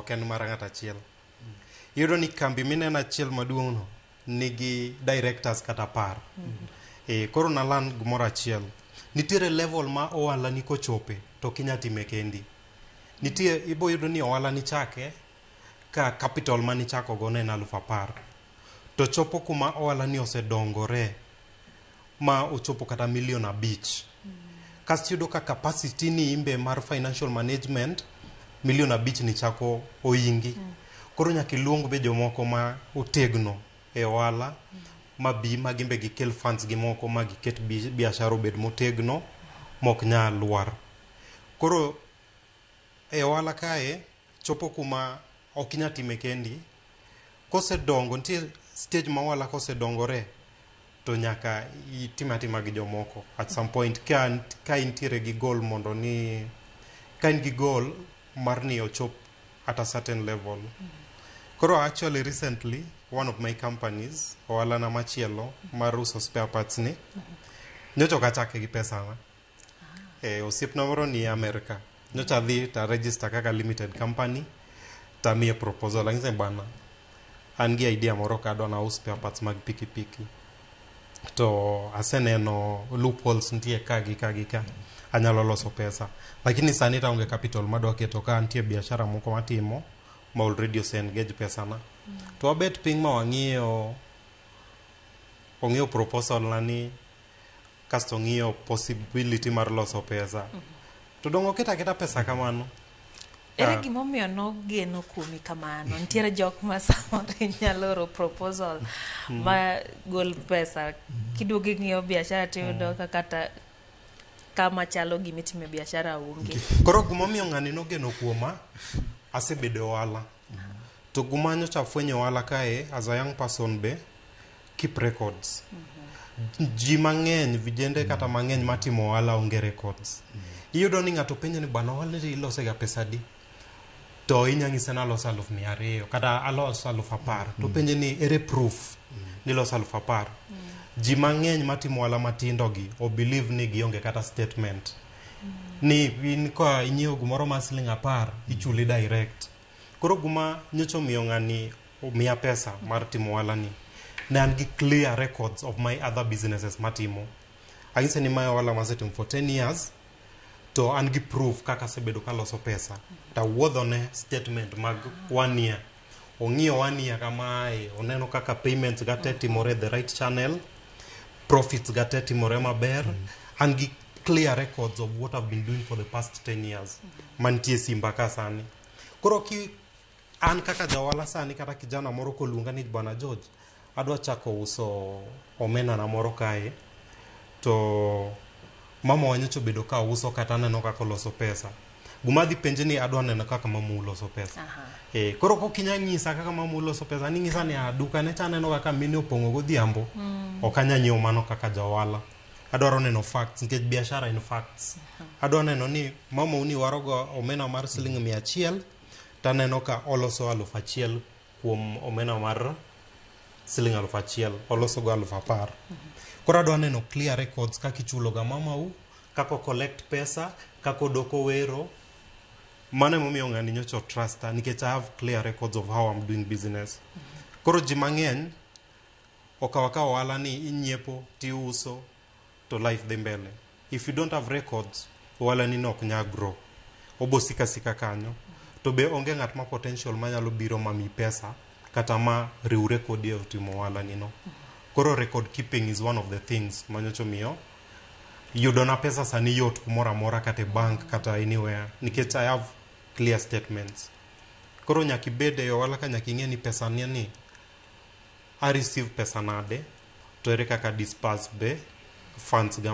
ok en mar ng'ato achiel. Iyudo ni kambi mineno achiel maduong' no nigi directors kata 10. Koro nalan gimoro achiel. Nitiere level ma ohala ni kochope to ok inyal time kendi. Nitie ibo yudo ni ohala ni chake ka capital manichako go ne en 10,000. To chopo kuma ohala ni osedongore ma ochopo kata 5 million. Kasto iyudo ka capacity ni imbe mar financial management 5 million ni chako oingi. Koro nyaka iluong be jomoko ma otegno e ohala ma bi ma gimbe gikel funds gi moko ma giket biashara obed motegno mok nyal lwar. Koro e ohala kae chopo kuma ok inyal time kendi. Kosedongo nitie stage ma ohala kosedongore to nyaka itim atima gi jomoko at some point ka intiere gi goal mondo ni ka in gi goal mar ni ochop at a certain level. Koro actually recently one of my companies, ohala na machielo mar uso spare parts ni, nyocha ok achake gi pesa na. Osiepna moro ni America. Nyocha adhi ta register kaka limited company tamiye proposal anyise, "Bana, an gi idea moro ka adwa naus spare parts mag pikipiki to aseneno loopholes nitie ka gi ka gi ka anyalo loso pesa, lakini sani to aonge capital madwa keto ka nitie biashara moko matimo ma already ose engage pesa na." To wabet piny ma wang'iyo, ong'iyo proposal na ni, kasto ong'iyo possibility mar loso pesa, to dong oketo aketa pesa kamano. Ere gimomiyo nogeno kuomi kamano? Nitiere jok ma samoro inyalo oro proposal ma gol pesa, kiduogo ing'iyo biashara tiyudo ka kata kama chalo gimitime biashara onge. Koro gimomiyo ng'ani nogeno kuoma, asebedo e ohala. To guma nyocha afwenyo e ohala kae as a young person be keep records. Ji mang'eny, vijende kata mang'eny matimo ohala onge records. Iyudo ni ng'ato penjo ni, "Bana, ohala ni ilosega pesa adi?" To inya ng'ise ni aloso 200,000 kata aloso 10,000. To penje ni, "Ere proof ni iloso 10,000?" Ji mang'eny matimo ohala matindo gi o believe ni gionge kata statement. Ni in ka inyiewo gimoro mar siling 10 ichuli direct. Koro guma nyocha omiyo ng'ani omiya pesa mar timo ohala ni, ne an gi clear records of my other businesses matimo. Anyise ni mae ohala masetimo for 10 years to an gi proof kaka asebedo kaloso pesa. Tawuodhone statement mag one year. Ong'iyo one year kamae, oneno kaka payments ga te timore the right channel, profits ga te timore maber. An gi clear records of what I've been doing for the past 10 years mantie e simba ka sani. Koro ki an kaka jaohala sani kata kijana moro koluonga ni, "Bwana George, adwa chako uso omena na moro kae to mama wa nyocha obedo ka uso kata aneno kaka oloso pesa." Guma adhi penje ni, "Adwa neno kaka mamau loso pesa." Koro kokinya nyisa kaka mamau loso pesa, ning'isa ni a duka ne cha aneno kaka mine opong'o godhiambo, ok anya nyiewo mano kaka jaohala. Adwaro neno facts nikech biashara en facts. Adwa neno ni mamau ni waro go omena mar siling 100 taneno ka oloso 1,000 kuom omena mar siling 1,000 oloso go 10,000. Koro adwa neno clear records kaka ichulo ga mamau, kaka o collect pesa, kaka odoko wero. Mano emomiyo ng'ani nyocha trusta nikech I have clear records of how I'm doing business. Koro ji mang'eny okawo akawa ohala ni inyiepo tiuso to life dhi mbele. If you don't have records, ohala ni no ok nyal grow. Obo sika sika kanyo. To be onge ng'at ma potential manyalo biro mamiyi pesa kata ma riwre kodi e timo ohala ni no. Koro record keeping is one of the things manyocha omiyo yudona pesa sani yot kumoro amora kata e bank kata anywhere nikech I have clear statements. Koro nyaka ibed e ohala ka nyaka ing'e ni pesa ni ni a receive pesa nade to ere kaka disburse be funds ga.